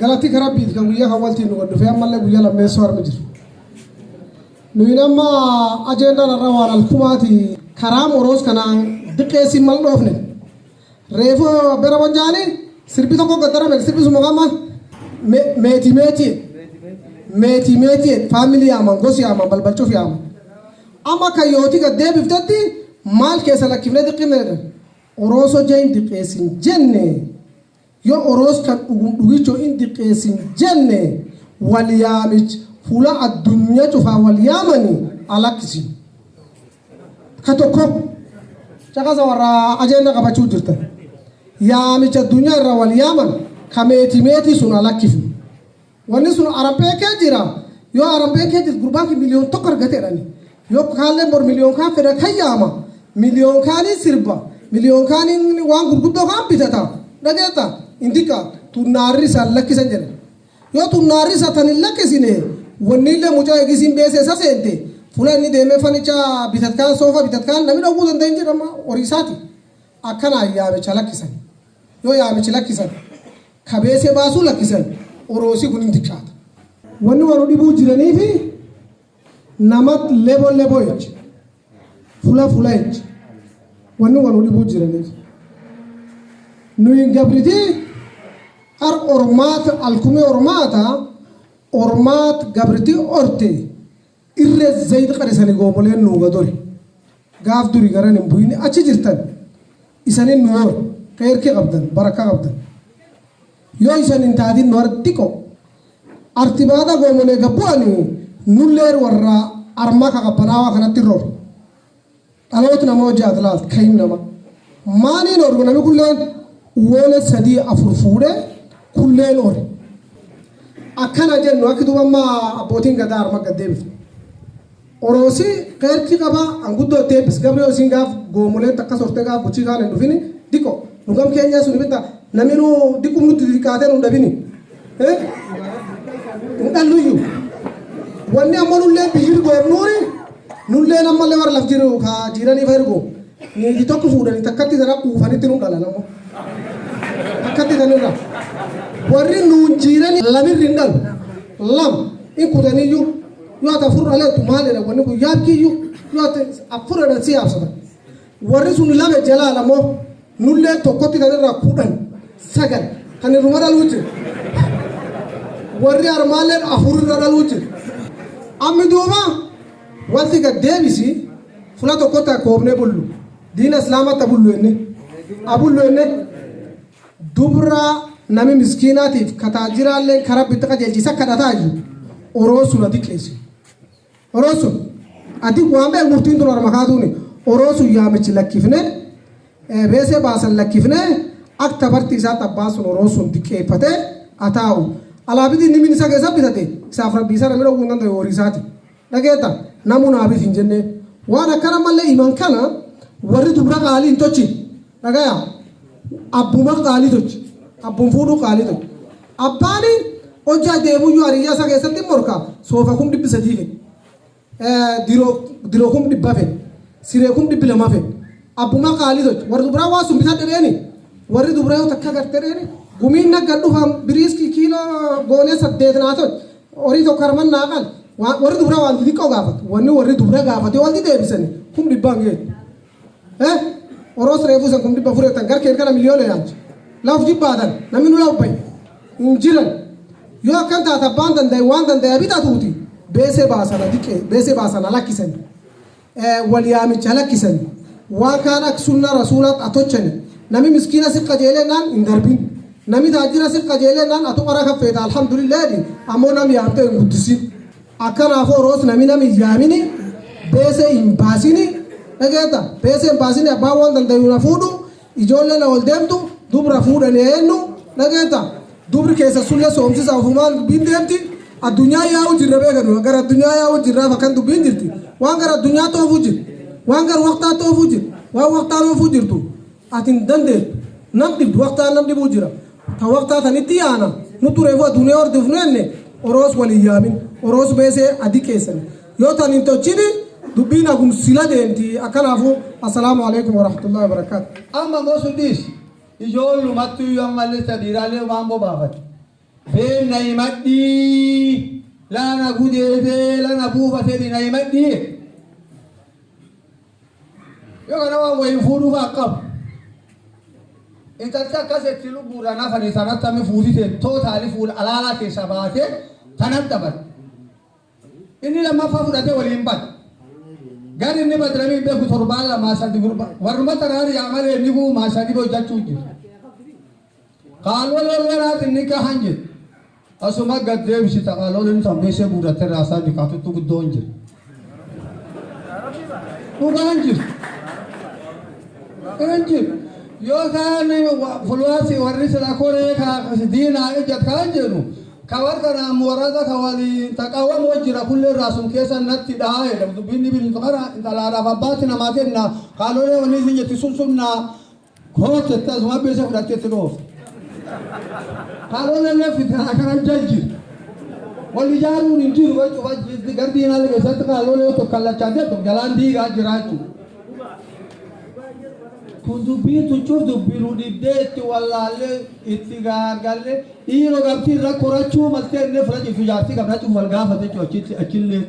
Galati ka Rabbiiti kan guyyaa kan waltiin nu dhufee ammallee guyyaa lammeessoo armi jiru. Nuyi amma ajeendaan irra waan alkumaati karaa moroos kanaan diqqeessiin mal dhoofne. Reefu bera wanjaani sirbi tokko gaddarame, sirbi sun maqaan maal? Meeti meeti meeti meeti, faamilii yaaman, gosi yaaman, balbalcuuf yaaman. Amma kan yooti gad deebiftetti maal keessa lakkifnee diqqinne jedhan. Oroosoo jahin diqqeessin jenne, yoo oroos kan dhugum dhugichoo in diqqeessin jenne, wal yaamich fuula addunyaa cufaa wal yaamani alakkisi. Ka tokko caqasa warra ajeenda qabachuu jirtan. Yaamicha addunyaa irra wal yaaman ka meeti meetii sun alakkifnu. Wanni sun arabbee kee jira. Yoo arabbee kee jirtu, gurbaan kun 1 million argateedhani. Yoo kaalleen bor miliyoon kaan fedha kan yaama. Miliyoon kaanii sirba. Miliyoon kaanii waan gurguddoo kaan bitata. Dhageetta? Indika tunnaarri isaan lakkisan jedha. Yoo tunnaarri isa tan hin lakkisine, wanni illee mucaa eegisiin beesee isa seente, fuula inni deemee fanicha bitat kaan, soofa bitat kaan, namni dhowwuu danda'in jedhama horii isaati. Akkanaan yaamicha lakkisan. Yoo yaamichi lakkisan, kabeesee baasuu lakkisan, oroosii kun hin xiqqaata. Wanni wanu dhibuu jiranii fi nama lebo lebo jecha, fula fula jecha, wanni wanu dhibuu jiraniif. Nuyi gabritii ar ormaata alkumee ormaata ormaat gabritii orte irree zayit qarisanii goomoleen nuu gadore. Gaaf duri garan hin bu'in achi jirtan isanin nu hor qeerkii qabdan, barakka qabdan. Yoo isan hin taatin nu artiqo artibaada goomolee gabbu'anii nulleer warra armaa ka qabbanaawaa kanatti roor. Dhaloota nama hojii laal ka'im nama. Maaliin orgu namni kulleen uwoole sadii afur fuudhee kulleen ore. Akkana jennu akki duuba amma abbootiin gadaa arma gad deebifne. Oroosii qeerkii qabaa anguddoo itti eebbis gabree isiin gaaf goomoleen takka sortee gaaf guchii kaan hin dhufini diqo nu gam keenyaa sun bitta namni nu diqum nutti diqaatee nu dhabini. Hin dhalluyyuu. Wanni ammoo nulleen biyyi goomnuuri nulleen ammallee warra laf jiru ka jiiranii fa ergu niitii tokko fuudhanii takkatti sana quufanitti nu dhalan ammoo. Takkatti sanirra. Warri nuun jiiranii lamirri hin dhalu. Lam in kutaniyyuu yoo ati afur dhaleettu maal jedha, wanni kun yaabkiyyuu yoo ati afur jedhan si yaabsatan. Warri sun lame jalaan ammoo nullee tokkotti kanirraa 10, 9 kan irruma dhaluu jira. Warri armaalleen afur irra dhaluu jira. Ammi duuba wanti gad deebisi fula tokkotti akkoofnee bullu. Diina islaamatti abullu jenne. Abullu jenne dubra nami miskiinaatiif kataajiraallee karaa bitti qajeelchisa kadhataa jiru. Oroo sun ati qeessi. Oroo sun ati waan beeku murtiin tun orma kaatuuni. Oroo sun yaamichi lakkifne, beesee baasan lakkifne, akka bartii isaa abbaan sun oroo sun diqqeeffatee ataa'u. Alaabitiin nimi isa keessa bitate isaaf rabbii isaa namni dhowwuu hin danda'u, horii isaati. Dhageetta, namu naabit hin jennee. Waan akkana mallee himan kana warri dubra qaalii hin tolchin. Dhagaya, abbuma qaalii tolchi. Abbum fuudhuu qaalii tolchi. Abbaani hojjaa deemuyyuu hariyyaa isaa keessatti morka soofa 300,000 fedhe. Diroo 100,000 fedhe. Siree 200,000 fedhe. Abbuma qaalii tolchi. Warri dubraa waan sun bitadhe dheeni. Warri dubraa yoo takka garte dheeni. Gumiin nagga dhufan biriiskii kiiloo goonee 8 naa tolchi. Horii tokko harman naa qal. Warri dubraa waan xixiqqoo gaafatu. Wanni warri dubra gaafate walti deebisani 100,000 geetu. Oroos reefuu san 400,000 jettan gar keen kana miliyoona yaamchi. Laf jibbaatan namni nu labbayi hin jiran. Yoo akkan taate abbaan danda'e waan danda'e bitatuuti beesee baasana diqqee beesee baasana lakkisani. Wal yaamicha lakkisani. Waan kaan akka sunnaa rasuulaatti atochani. Nami miskiina si qajeelee naan hin darbin. Nami taajira si qajeelee naan atu qara kaffeeta alhamdulillah jedhi, ammoo nam yaamtee hin guddisin. Akkanaafuu oroos nami nami hin yaamini, beesee hin baasini, dhageetta, beesee hin baasini, abbaan waan danda'u na fuudhu, ijoollee na ol deemtu dubra fuudhanii eenyu, dhageetta, dubri keessa sullee soomsisa ofumaan dubbiin deemti. Addunyaa yaa'u jirra beekanu, gara addunyaa yaa'u jirraaf akkan dubbiin jirti, waan gara addunyaa toofuu jirti, waan gara waqtaa toofuu jirti, waan waqtaan oofuu jirtu ati hin dandeettu, nam dhibdu waqtaan nam dhibuu jira ta waqtaa tanitti yaana nutu reefu addunyaa hordofnu jenne. Oroos waliin yaamin, oroos beesee adi keessan yoo tan hin tochini dubbiin hagum sila deemti. Akkanaafu assalaamu alaikum warahmatullahi wabarakaatu. Amma immoo sun dhiisi. Ijoollumattu iyyuu ammallee sadiiraalee waan bobaafate. Beelli Na himadhii, lana gudeedee lana buufatee na himadhii. Yoo kana waan wayiin fuudhuuf qabu. Intalti akkas itti lubbuudhaan hafanii sanatti hammi fuutite totally fuudha alaalaa keessa baatee tanatti dabale. Inni lammaffaa fudhatee waliin bade. Gari inni badramii beeku torbaan lamaa sadi gurba. Warruma tanaan yaa malee inni guumaa sadi hojjechuu jiru. Qaaloo lolanaati inni kahan jiru. Asuma gad deebisita qaaloon inni tambeessee guurrattee raasaa dhiqaatutti guddoon jiru. Dhugaan jiru. Hin jiru. Yoo kaan fuulaasi warri sila koree diinaa ijjat kaan jedhu ka warra kanaan warra ka waliin taqawwamu jira kullee raasum keessa natti dhahaa jedha. Dubbiin dhibiin kana intalaadhaaf abbaatti namaa kenna, kaalolee wanni isin jetti sun sun naa kootette asuma beesa fudhatteetti dhoofte. Kaalolee lafti kana jajjiru. Wal ijaaruun hin jiru jechuudha. Gardiin haala keessatti kaalolee tokko kallachaa jettu jalaan diigaa jira jechuudha. Kun dubbiin tuchuuf dubbii nu dhibdee itti wallaallee itti gaargallee dhiiroo gabtii irra korachuu maltee inni fula jirtu jaartii qabna cuuf wal gaafate jechuudha achitti achillee.